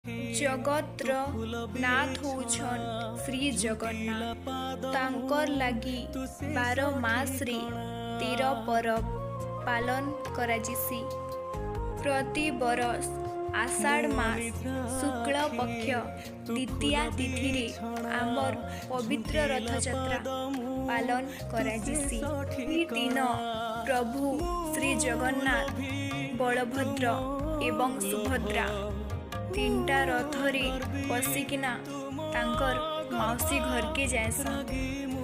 ଜଗତ୍ର ନାଥ ହଉଛନ୍ ଶ୍ରୀ ଜଗନ୍ନାଥ। ତାଙ୍କର୍ ଲାଗି 12 ମାସରେ 13 ପରବ୍ ପାଲନ୍ କରାଯିସି। ପ୍ରତି ବରଷ୍ ଆଷାଢ଼ ମାସ ଶୁକ୍ଳ ପକ୍ଷ ଦ୍ୱିତୀୟା ତିଥିରେ ଆମର୍ ପବିତ୍ର ରଥଯାତ୍ରା ପାଲନ୍ କରାଯିସି। ଇ ଦିନ ପ୍ରଭୁ ଶ୍ରୀ ଜଗନ୍ନାଥ, ବଳଭଦ୍ର ଏବଂ ସୁଭଦ୍ରା ତିନିଟା ରଥରେ ବସିକିନା ତାଙ୍କର୍ ମାଉସୀ ଘରକେ ଯାଏସନ୍।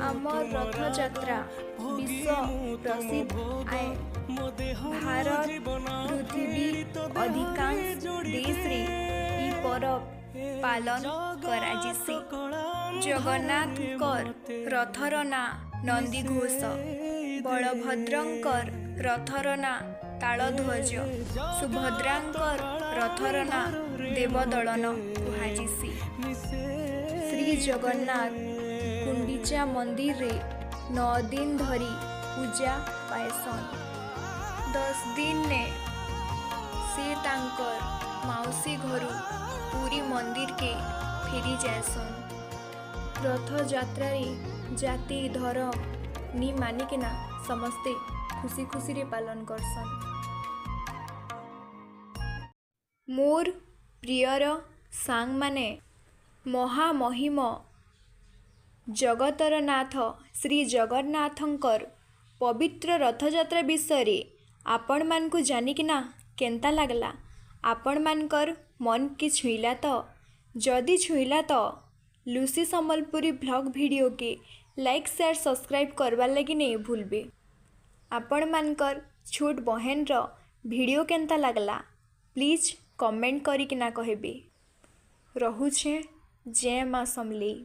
ଆମର୍ ରଥଯାତ୍ରା ବିଶ୍ୱ ପ୍ରସିଦ୍ଧ ଆଏ। ଭାରତ, ପୃଥିବୀ ଅଧିକାଂଶ ଦେଶରେ ଇ ପରବ୍ ପାଲନ୍ କରାଯିସି। ଜଗନ୍ନାଥଙ୍କର୍ ରଥର ନାଁ ନନ୍ଦିଘୋଷ, ବଳଭଦ୍ରଙ୍କର୍ ରଥର ନାଁ ତାଳଧ୍ୱଜ, ସୁଭଦ୍ରାଙ୍କର୍ ରଥର ନାଁ ଦେବଦଳନ କୁହାଯିସି। ଶ୍ରୀ ଜଗନ୍ନାଥ ଗୁଣ୍ଡିଚା ମନ୍ଦିରରେ 9 ଦିନ ଧରି ପୂଜା ପାଏସନ୍। 10 ଦିନ୍ନେ ସେ ତାଙ୍କର୍ ମାଉସୀ ଘରୁ ପୁରୀ ମନ୍ଦିରକେ ଫେରି ଯାଏସନ୍। ରଥଯାତ୍ରାରେ ଜାତି ଧରମ୍ ନି ମାନିକିନା ସମସ୍ତେ ଖୁସି ଖୁସିରେ ପାଲନ୍ କରସନ୍। ମୋର୍ ପ୍ରିୟର ସାଙ୍ଗମାନେ, ମହାମହିମ ଜଗତର ନାଥ ଶ୍ରୀ ଜଗନ୍ନାଥଙ୍କର୍ ପବିତ୍ର ରଥଯାତ୍ରା ବିଷୟରେ ଆପଣମାନଙ୍କୁ ଜାନିକିନା କେନ୍ତା ଲାଗ୍ଲା? ଆପଣମାନଙ୍କର୍ ମନ୍କେ ଛୁଇଁଲା ତ? ଯଦି ଛୁଇଁଲା ତ ଲୁସି ସମ୍ବଲପୁରୀ ଭ୍ଲଗ୍ ଭିଡ଼ିଓକେ ଲାଇକ୍, ସେୟାର, ସବସ୍କ୍ରାଇବ୍ କରବାର୍ ଲାଗି ନେଇ ଭୁଲବେ। ଆପଣମାନଙ୍କର୍ ଛୋଟ୍ ବହେନ୍ର ଭିଡ଼ିଓ କେନ୍ତା ଲାଗ୍ଲା, ପ୍ଲିଜ୍ କମେଣ୍ଟ କରିକିନା କହିବେ। ରହୁଛେଁ, ଜୟ ମା ସମଲେଇ।